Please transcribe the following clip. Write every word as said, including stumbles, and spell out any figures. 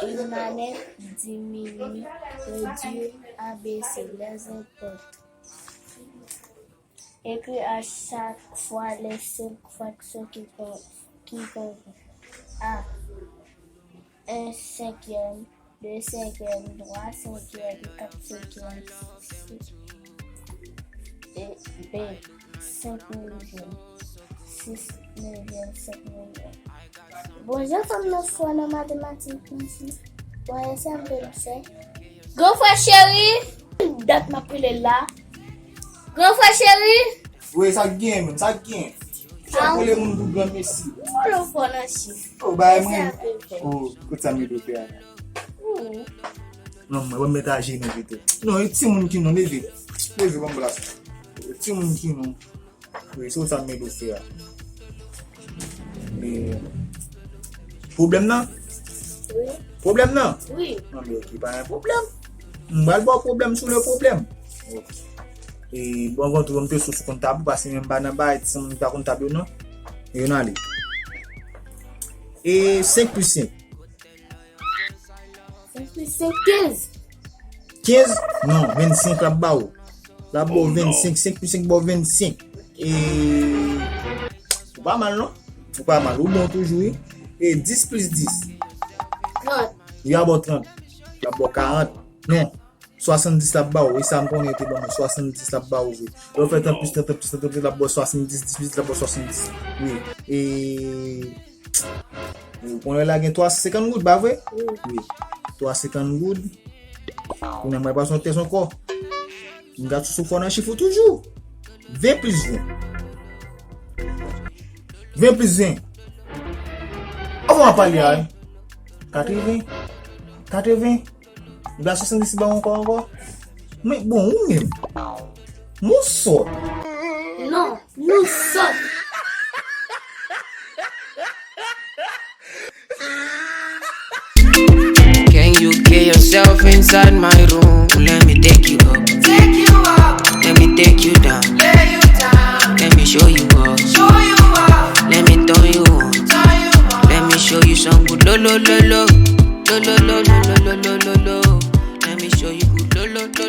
Il manèt, dimini, redui, abese, lèzentèt. Ekri a chak fwa lè senk fraksyon ki kon- ki konven. A. En senkyèm, de senkyèm, twa senkyèm, kat senkyèm, si- e B. Senk nevyèm, sis nevyèm, senk nevyèm. Bon, jan fanm nan fò nan matematik, mesye. Bon, e sa m te fè. Gran frè cheri, dat m ap rele l la. Gran frè cheri. Wi, sa k gen, menm, sa k gen? Sa k rele moun pou gran mesye? Ou rele fò nan chif. O, bay mwen. O, kout sa m rele fè a. Non, mwen, mwen mèt aje nou pito. Non, e timoun ki non, leve. Leve, ban m plas. E timoun ki non. Wi, se sa m mèt fè a. E, pwoblèm nan? Wi. Pwoblèm nan? Wi. Non, men ok, pa gen pwoblèm. M pral ba w pwoblèm sou le pwoblèm. Ok. E, bon, avan tou, m te sou, sou konn tab ou, paske menm pa nan bay, ti moun ki pa konn tab yo, non. E, n ale. E, senk plis senk. Senk plis senk, kenz. Kenz? Non, vennsenk l ap ba w. L ap ba w vennsenk, senk plis senk ba w vennsenk. E, ou pa mal, non? Ou pa mal, ou bon toujou, wi. E dis plis dis? Trant. Li ap ba w trant. L ap ba w karant. Non. Swasanndis l ap ba w. E sa m konnen yo te ban mwen. Swasanndis l ap ba w vre. Lè w fè trant plis trant, trant plis trant, trant plis, l ap ba w swasanndis, dis plis dis, l ap ba w swasanndis. Wi. E, ou konnen la gen twa senkant goud, pa vre? Wi. Wi. Twa senkant goud. Kounye a, mwen pase yon tès ankò. M gad si w fò nan chif ou toujou. Ven plis ven. Ven plis ven. Avan w ap pale a, wi. Katreven. Katreven. M gad swasanndis ba w ankò, ankò. Men bon, ou menm. Mwen sòt. Non, nou sòt. Can you get yourself inside my room? Let me take you up. Take you up. Let me take you down. Lay you down. Let me show you up. Show you up. Let me turn you on. Turn you on. Let me show you some good lo lo lo lo. Lo lo lo lo lo lo lo lo lo. Let me show you good lo lo lo.